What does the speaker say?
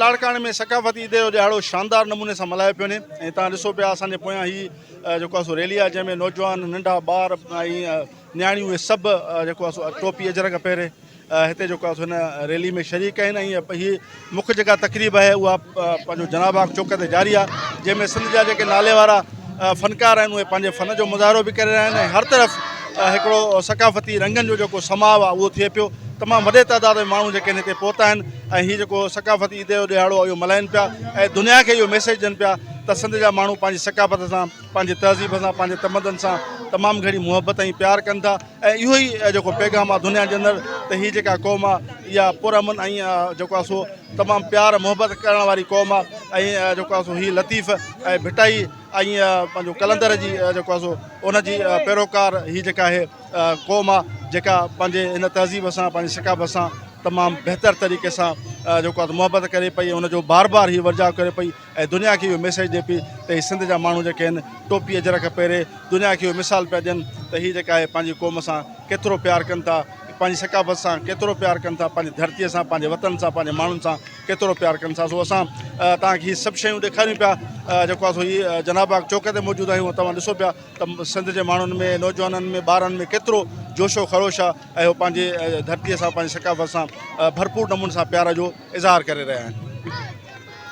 لاڙڪاڻي ۾ ثقافتي عيد جو ڏهاڙو شاندار نموني سان ملهايو پيو وڃي ۽ توهان ڏسو پيا اسان جي پويان هي جيڪو آهي سو ريلي آهي جنهن ۾ نوجوان ننڍا ٻار ۽ نياڻيون اهي سڀ جيڪو آهي سو ٽوپي اجرڪ پهري هتي جيڪو آهي سو هن ريلي ۾ شريڪ آهن ۽ هي مک جيڪا تقريب آهي اها پنهنجو جناح باغ چوڪ تي جاري آهي جنهن ۾ سنڌ جا جيڪي نالي وارا فنڪار آهن اهي پنهنجي فن جو مظاهرو به ڪري رهيا آهن ۽ هر طرف هڪڙو ثقافتي رنگن جو جيڪو سماء آهي اهو ٿئي پيو تمام وڏي تعداد ۾ ماڻهو جيڪي هتي پهتا آهن ۽ هي جيڪو ثقافتي عيد جو ڏهاڙو آهي اهو ملهائن پيا ۽ دنيا کي اهو ميسيج ڏين پيا ته سنڌ جا ماڻهو پنهنجي ثقافت سان پنهنجي تهذيب سان پنهنجي تمدن سان تمام گهڻي محبت ۽ پيار ڪن ٿا ۽ اهو ئي جيڪو پيغام آهي دنيا جي اندر ته هي جيڪا قوم آهي اها پرامن ۽ جيڪو آهي سو تمام پيار محبت ڪرڻ واري قوم آهي ۽ جيڪو آهي سو هي لطيف ۽ ڀٽائي ۽ پنهنجو قلندر جي جيڪو آهي سو ان جي پيروڪار هي جيڪا آهي قوم آهي جيڪا پنهنجي هن تهذيب سان پنهنجي ثقافت سان تمام بهتر طريقي سان جيڪو آهي محبت ڪري پئي ان جو بار بار هي ورجاء ڪري پئي ۽ دنيا کي اهو ميسيج ڏي پئي ته هي سنڌ جا ماڻهو جيڪي آهن ٽوپي اجرڪ پهري دنيا کي اهو مثال پيا ڏين ته هي جيڪا آهي پنهنجي قوم سان ڪيترو پيار ڪن ٿا پنهنجي ثقافت سان ڪيترو پيار ڪن ٿا پنهنجي ڌرتيء سان پنهنجي وطن سان پنهنجي ماڻهن سان ڪيترو پيار ڪن ٿا سو اسان توهان کي هي سڀ شيون ڏيکاريون پيا جيڪو آهي سو هي جناب باغ چوڪ تي موجود آهيون توهان ڏسو پيا ته سنڌ جي ماڻهن ۾ نوجوانن ۾ ٻارن ۾ ڪيترو جوش و خروش آهي ۽ هو پنهنجي ڌرتيء سان پنهنجي ثقافت سان ڀرپور نموني سان پيار جو اظهار ڪري رهيا آهن.